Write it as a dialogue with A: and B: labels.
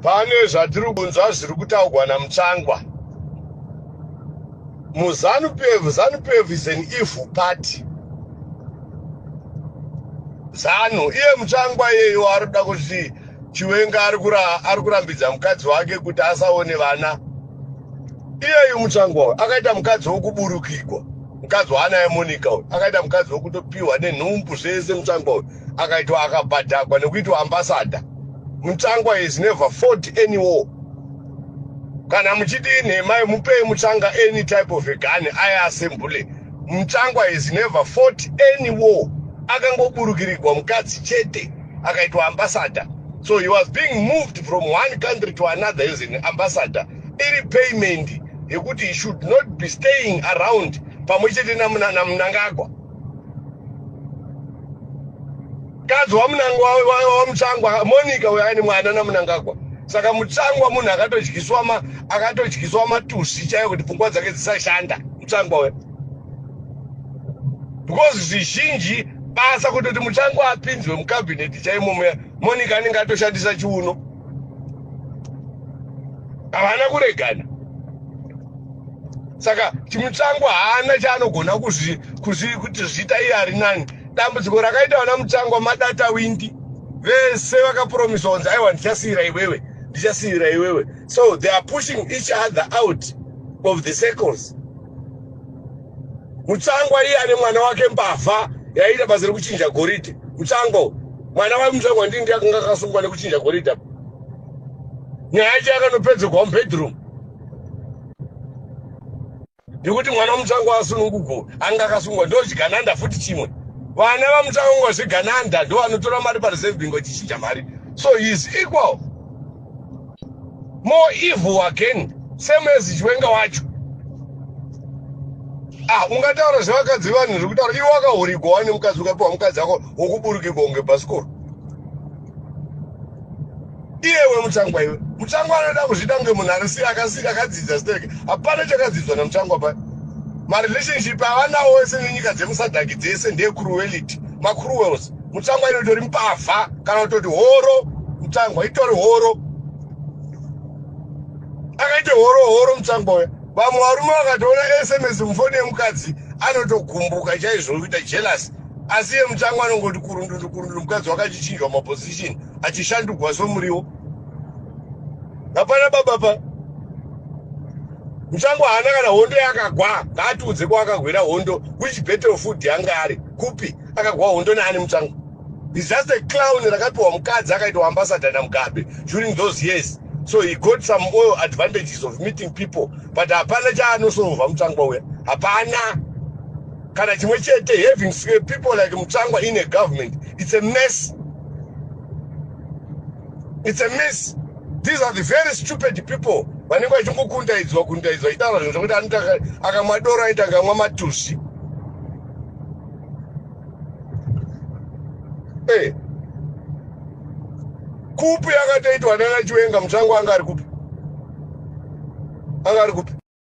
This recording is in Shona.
A: Pane zvatiri kunzwa zviri kutaurwa naMutsvangwa. MuZanu PF, Zanu PF is an evil party. Zanu, iye Mutsvangwa iyeyo ari kuda kuti Chiwenga ari kurambidza mukadzi wake kuti asaone vana. Iyeyu Mutsvangwa uyu akaita mukadzi wokuburukigwa, mukadzi waanaye Monica uyu akaita mukadzi wokutopiwa nenhumbu zvese. Mutsvangwa uyu akaitwa akabhadhagwa nekuitwa ambassador. Mutsvangwa has never fought any war. Kana muchiti inhema, mupei Mutsvanga any type of a gun aiasembule. Mutsvangwa has never fought any war. Akangoburukirigwa mukadzi chete akaitwa ambassador. So he was being moved from one country to another as an ambassador. Iri payment yekuti he should not be staying around pamwe chete naMnangagwa. Mukadzi waMutsvangwa Monica uyo aine mwana naMnangagwa. Saka Mutsvangwa munhu akatodyiswa akatodyiswa matusi chaiyo kuti pfungwa dzake dzisashanda. Mutsvangwa uyo, because zvizhinji basa kutoti Mutsvangwa apinzwe mukabhineti chaimo muya, Monica anenge atoshandisa chiuno. Havana kuregana. Saka chiMutsvangwa haana chaanogona kuti zviita iye ari nani. Dambudziko rakaita vana Mutsvangwa madata windi vese vakapromiswa kunzi aiwa, ndichasiyira iwewe, ndichasiyira iwewe. So they are pushing each other out of the circles. Mutsvangwa iye ane mwana wake mbavha yaiita basa rekuchinja goridhe. Mutsvangwa, mwana waMutsvangwa ndii ndiakanga akasungwa nekuchinja goridhe. Nyaya yacho yakanopedzerwa mubedroom nekuti mwana waMutsvangwa asunungugo anga akasungwa. Ndo chigananda futi chimwe. Vana vaMutsvangwa zvigananda, ndo vanotora mari paReserve Bank vachichinja mari. So he is equal more evil again, same as Chiwenga wacho. Ah, ungataura zvevakadzi vanhu zviri kutaura iwe wakahurigwa wane mukadzi, ukapiwa mukadzi ako wokuburukirwa kunge bhasikoro. Iyewe Mutsvangwa, iwe Mutsvangwa anoda kuzviita kunge munhu arisi akadzidza stereke. Hapana chakadzidzwa naMutsvangwa pa marelationship avanawo ese nenyika dzemuSADC dzese ndecruelity, macruels. Mutsvangwa inotori mbavha kana kutoti horo. Mutsvangwa itori horo, akaite horo horo Mutsvangwa uya. Vamwe varume vakatoona SMS mufoni yemukadzi anotogumbuka chaizvo, kuita jealous. Asi iye Mutsvangwa anongoti kurundundu kurundu, mukadzi wakachichinjwa maposition, achishandugwa somuriwo. Hapana baba pa Mutsvangwa haana kana hondo yakagwa. Ngaatiudze kwaakagwira hondo, which battlefield yanga ari kupi, akagwa hondo naani? Mutsvangwa is just a clown rakapiwa mukadzi akaitwa ambassador naMugabe during those years. So he got some oil advantages of meeting people, but hapana chaanosolva Mutsvangwa uya, hapana kana chimwe chete. Having people like Mutsvangwa in a government, it's a mess, it's a mess. These are the very stupid people vanenge vachingokundaidzwa kundaidzwa, achitaura zvinhu zvokuti anoti akamwa doro aita akamwa matusi. Kupi yakatoitwa nana Chiwenga, Mutsvangwa anga ari kupi? Anga ari kupi?